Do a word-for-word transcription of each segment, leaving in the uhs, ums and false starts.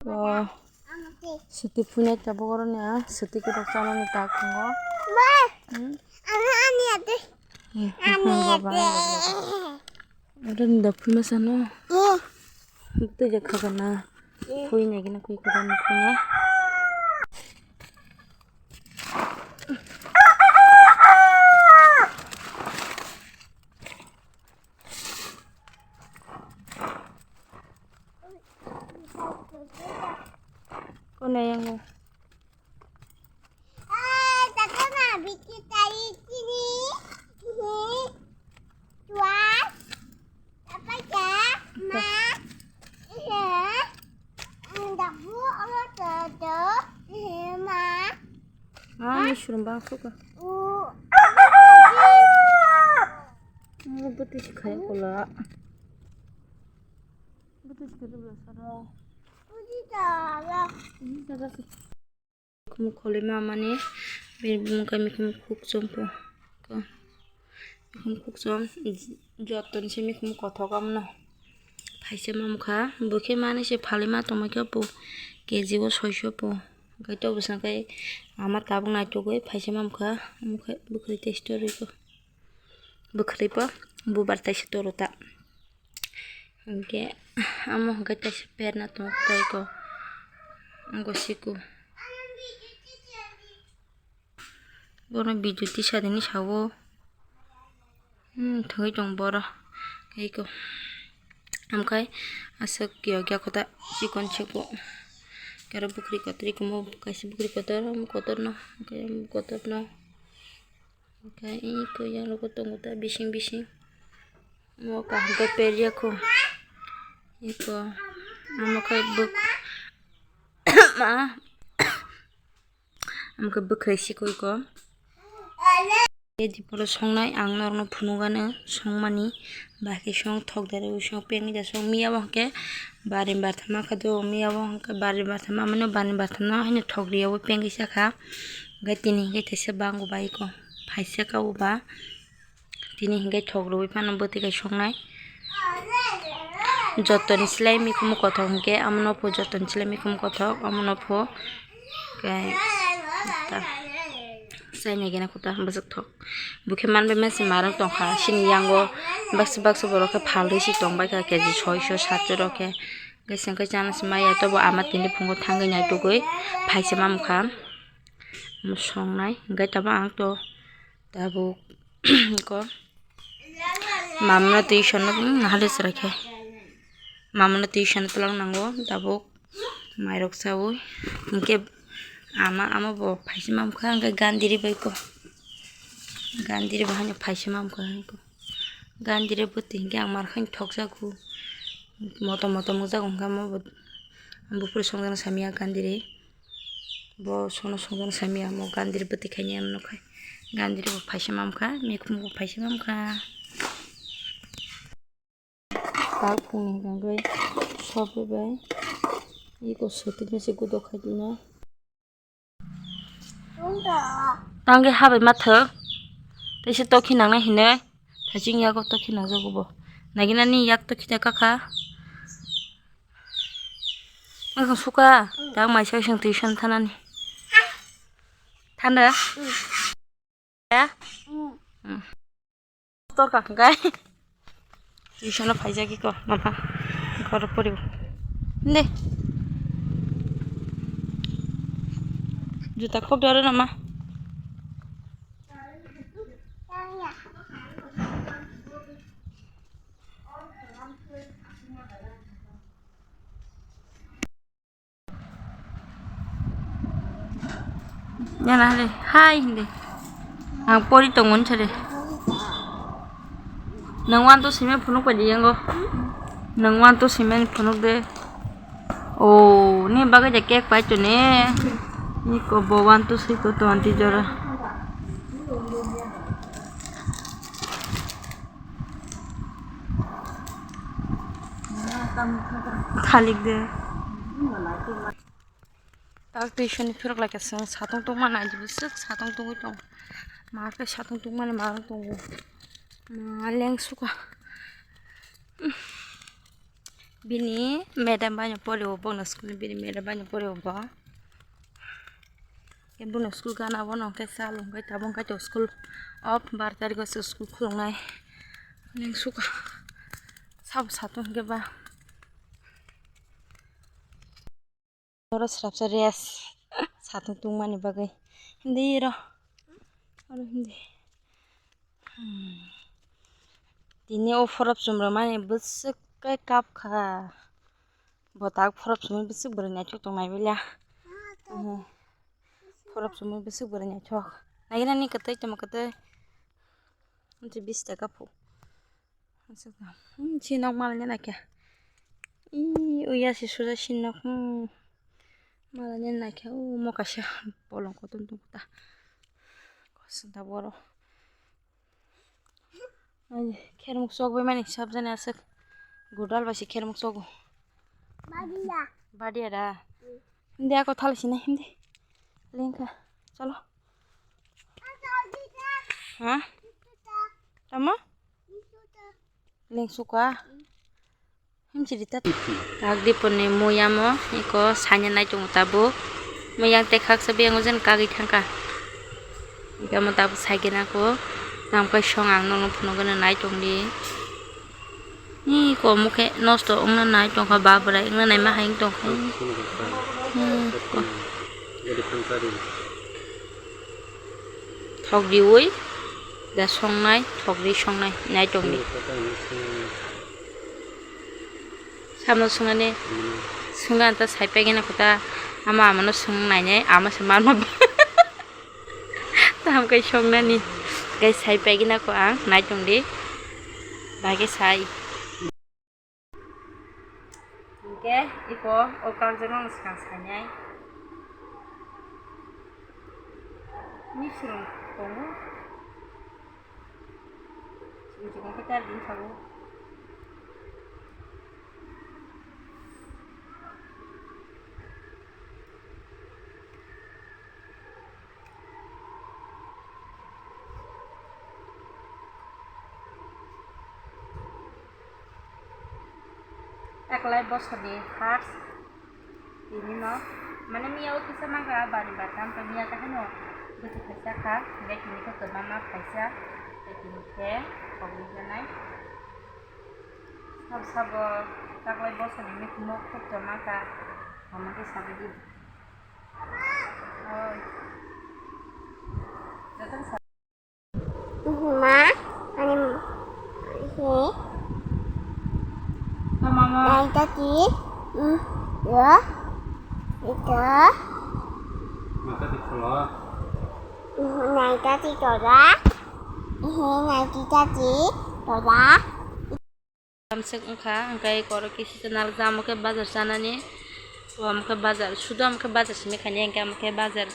O, swtwi phuinai tabuk oro ni, ah, swtwi kwrwk chanani tak tongo. Hmm? Hmm, baba. Oro ni da phuima sano. Twi ja khagana. Phuinai gana kwi kwrwk ni phuinai. Kone yang. Ani surum bang suka. Bwtwi si khaya kola. Bwtwi si khaya kola sara. Khum kholi mamani bini bumung khe mikhum khukchom po. Mikhum khukchom jotoni se mikhum kothok amono phaisa mamkha. Bo khe mani se phalima tongma khe bo K G o soiso po. Hwnkhe to bwswk khe ama tabuk naitugwi phaisa mamkha. Omo khe bwkhwrwi tei story ko bwkhwrwi po bubar taisa toro ta. Hwnkhe amo hwnkhe kaisa perna tongo tei ko. Wngkha siku. Bono video tisa dini sawo. Hmm, thangwi tong boro. Tei ko. Amkhai aswk kiyok yakota chikon chikon. Kero bwkhwrwi kotor, ikomo kaisa bwkhwrwi kotor, omo kotorno, kotorno. Hwnkhe iko yang rogo tongo ta bising bising. Omo kaham khe perya kho. Iko omo khe bwk-, ma, omo khe bwkhwrwi sikui ko. Tei diporo songnai ang norokno phunukgano songmani. Bahai khe song thok dare song pengwi da song miya bo hwnkhe bari bathama kha do miya bo hwnkhe bari bathama mano bari bathama haino thok riya bo pengwi sakha. Hwnkhe tini hwnkhe teisa bango bai ko phaisa ka o ba tini hwnkhe thok rwui phano bwtwi kai songnai. Jotoni silai mikhumu kothok hwnkhe amono pho jotoni silai mikhumu kothok amono pho. Khe ta chaina gena kuta bwswk thok. Bukhe manbai mase marwng tongkha. Chini yango baksa baksa borok khe phalwi si tongbaikha K G soiso satso rok khe. Khe chwng khe chana se maya tobo ama tini phungo thangwi naitugwi phaisa mamkha. Songnai hwnkhe tamo ang to tabuk ko mamno twi sano nahale chwrai khe. Mamno twi sano twlang nango tabuk. Mairok chaui hwnkhe ama, ama bo phaisa mamkha hwnkhe gandiri bai ko. Gandiri bo haino phaisa mamkha hwnkhe. Gandiri bwtwi hwnkhe ang mar khaino thokjago. Motom motom wngjago hwnkhe ama bo. Buphuru songjaknw samya gandiri. Bo sono songjaknw samya omo gandiri bwtwi khainai ano nukha. Gandiri bo phaisa mamkha, mikhum bo phaisa mamkha. Takhukni hwnkhe sobe bai iko sotwi mese gudo khaidina. Tangke habai mathok. Teisa tokhi nangnai hinwi. Thaching yago tokhi nangjago bo. Nagina ni yak tokhi da kaka. Ang suka. Tang maisa isang tuition thanani. Thanda? Ya? Torka hwnkhe. Tuition-o phaijak iko, mama. Ghoro poribo. Inde. Juta khok doro nama. Yana hale, hai hindi. Ang pori tongo nchare. Nang one two sime phunuk pai di yango. Nang one two sime phunuk de. Oh, ni bagai de cake pai to ne. Ni ko bo one two sime to twenty jora. Thalik de. Tak tuition ni phirok lai ka chwng satung tongma nai di bwswk satung tongwi tong. Ma khe satung tongmani ma tongo. Ma leng suka. Bini madam bai no pori o, bono school ni bini madam bai no pori o bo. Ke bono school gana bono ke sal wngkhe tabuk khe to school of bar tarikh o school khulungnai. Ning suka sabo satung hwnkhe ba. Oro srapsa rest satung tungmani bagwi. Hindi ro. Oro hindi. Hmm. Tini o phorop chumrwmani bwswk khe kap kha. Bo tak phorop chumui bwswk bwrwi naithok tong nai bwlya. Hmm. Phorop chumui bwswk bwrwi naithok. Naiginani kwtwi tamo kwtwi. Hamsi bis taka phu. Hmm, si nok mala ni naikha. Ih, uya si suja si nok. Hmm. Mala ni naikha. U mo kaisa bolong kotor nukta. Koson ta boro. Ai, khermuk sok bai mani sab jani aswk. Gudal bai si khermuk sogo. Badia. Badia da. Hmm. Hindi ako thali sini hindi. Lengka. Chalo. Ha? Tamo? Lengsuka. Himchiri ta. Tagdi poni muyamo iko sanya nai tongo tabuk. Muyang tekhaksa biyang ojen kagwi thangka. Ikamo tabuk saikhe nako. Tamkhe song ang nono phunugano nai tongdi. Ni ko mukhe nosto wngna nai tongkha babrai wngna naima hai wng tongkha. Hmm, ko. Thok riui da songnai, thok ri songnai nai tongdi. Samno swngnani swnga anta sai paigena kota ama amano swng nainai ama se manma. Tamo kai songnani kai sai paigena ko ang nai tongdi. Bagwi sai. Hingke iko o kakjagano swkang sainai. Misrung tongo. Chikon chikon khe charging sago. Taklai bosoni first tini no, mane miya o kisa mangka bari bartam to miya kahino bwtwi khaisa kha, hingke tini khe kwbangma phaisa, tei tini khe khogwi janai. Sabo sabo taklai bosoni mikhumo khub choma kha, omo khe sabai di. Oi. Jotono sa- Ma, ani he. Naitati, mm, ya, ita. Naitati tola. Naitati tola. He, naitati tola. Tamsek wngkha, hingke oro kisi chana rijak, amo khe bazar chanani, o amo khe bazar, sudo amo khe bazar simi khainai, hingke amo khe bazar,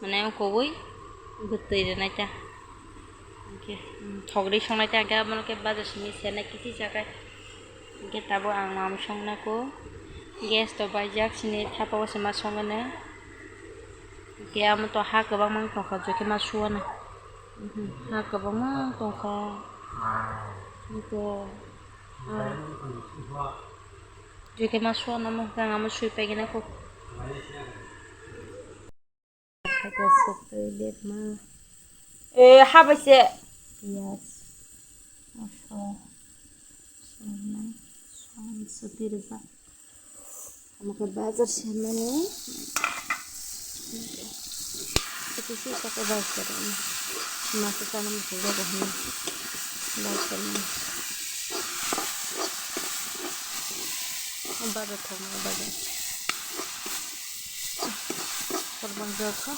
mane, ongkogwi bwtwi rwnaita, hingke, mm, thok ri songnaita, hingke abono khe bazar simi sernai kisi chakhai, hingke tabuk ang mam songnaku, gas to baijak, sini thapa o se ma songmani, hingke amo to ha kwbangma wng tongkha, jokhe ma suwano, ha kwbangma wng tongkha, hingke. Jeke ma suana mo kang amo sui paigina ko. Sukte det ma. Eh, habai se. Yes. Aso. Sona. Son sutir ba. Amo khe bazar se mani. Ito si sa ko bazar. Masa sana mo ko ba ni. Bazar ni. Bazar thangna bazar. Korbang jor kha.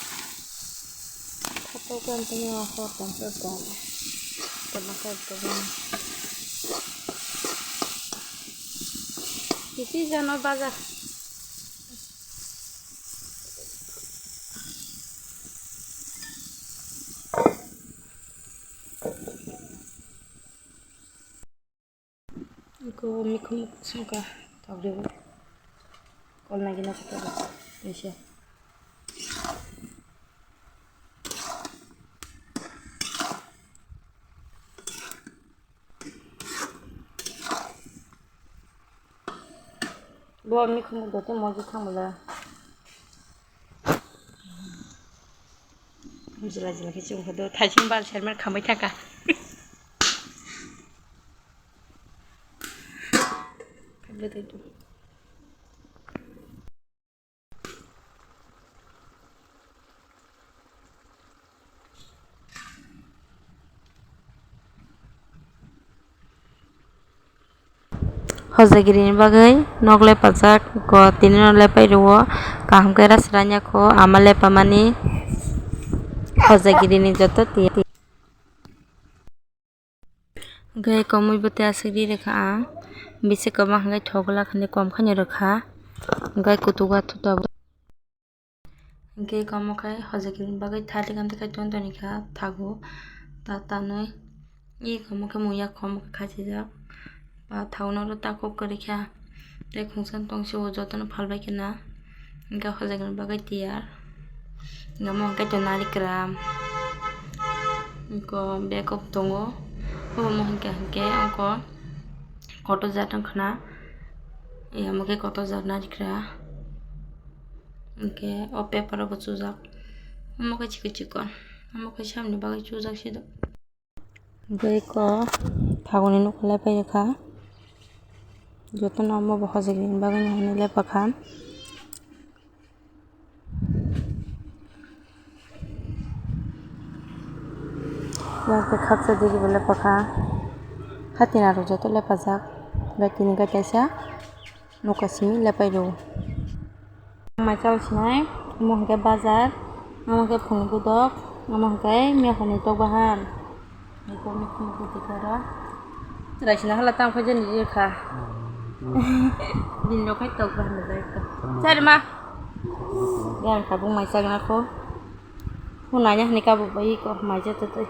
Khato kan tanya hor tang sa ko. Tama kha ko. Kisi jano bazar. Ko mikhu songkha tokdebu. Kol nagina kota kaisa. Bo mikhumu joto moji thangmala. Jila jila khe chwng khe do thaising bal sermer khambai thangkha. Hojagiri ni bagwi nok lepajak, go tini no lepai rwo, kaham khe ras ranya kho ama lepamani hojagiri ni joto tiya. Hwnkhe komui bo tei aswk ri rwkha ang, bisi kwbang hwnkhe thok glak hinwi kom khaino rwkha, hwnkhe kutugo thuto bo. Hwnkhe eko omo khe hojagiri ni bagwi thali kanta khai ton toni kha thago ta tanwi. Eko omo khe muya khom khe khachijak. Ba thago no ta kok kwrwi kha. Tei khungsa tongsi o jotono phalbai khe na. Hwnkhe hojagiri ni bagwi tiyar. Hwnkhe omo hwnkhe to narikra. Eko bag kok tongo. Omo hwnkhe hwnkhe oko koto jat wngkha na. Amo khe koto jat narikra. Hwnkhe o paper o bo chujak. Omo khe chikon chikon. Omo khe samni bagwi chujak se do. Hwnkhe eko thagoni nokha lepai rwkha. Jotono omo bo hojagiri ni bagwi no hinwi lepakha. Yang tei khaksa digi bo lepakha. Hatina rok joto lepajak. Bai tini gai kaisa. Nokha simi lepai rwo. Mai chal sinai, omo hwnkhe bazar, omo hwnkhe phunukgwi dok, omo hwnkhe mekharni tok bahan. Naikolni phunukgwi tongkha oro. Chwrai sina hala tamo khe jeni rikha. Bini rok khai tok bahan rwjak ekta. Chari ma. Yang tabuk mai chagna kho. Hwnani hwnwi kabuk bai kok mai jatwi twi.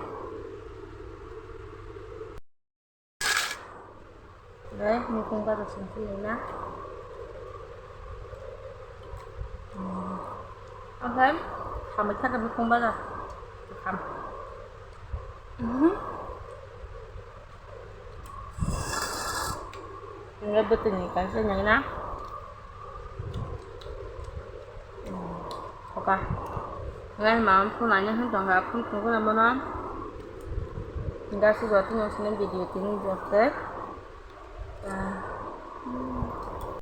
Dai, mikung baja songsi na. Oke, khambai thaka mikung baja. Kham. Mhm. Ini betul ni kan sih na. Oka. Ngai mam phone ani hwn tong ha, phone phone ko namo na. Gasi jati nang sini video tini jote.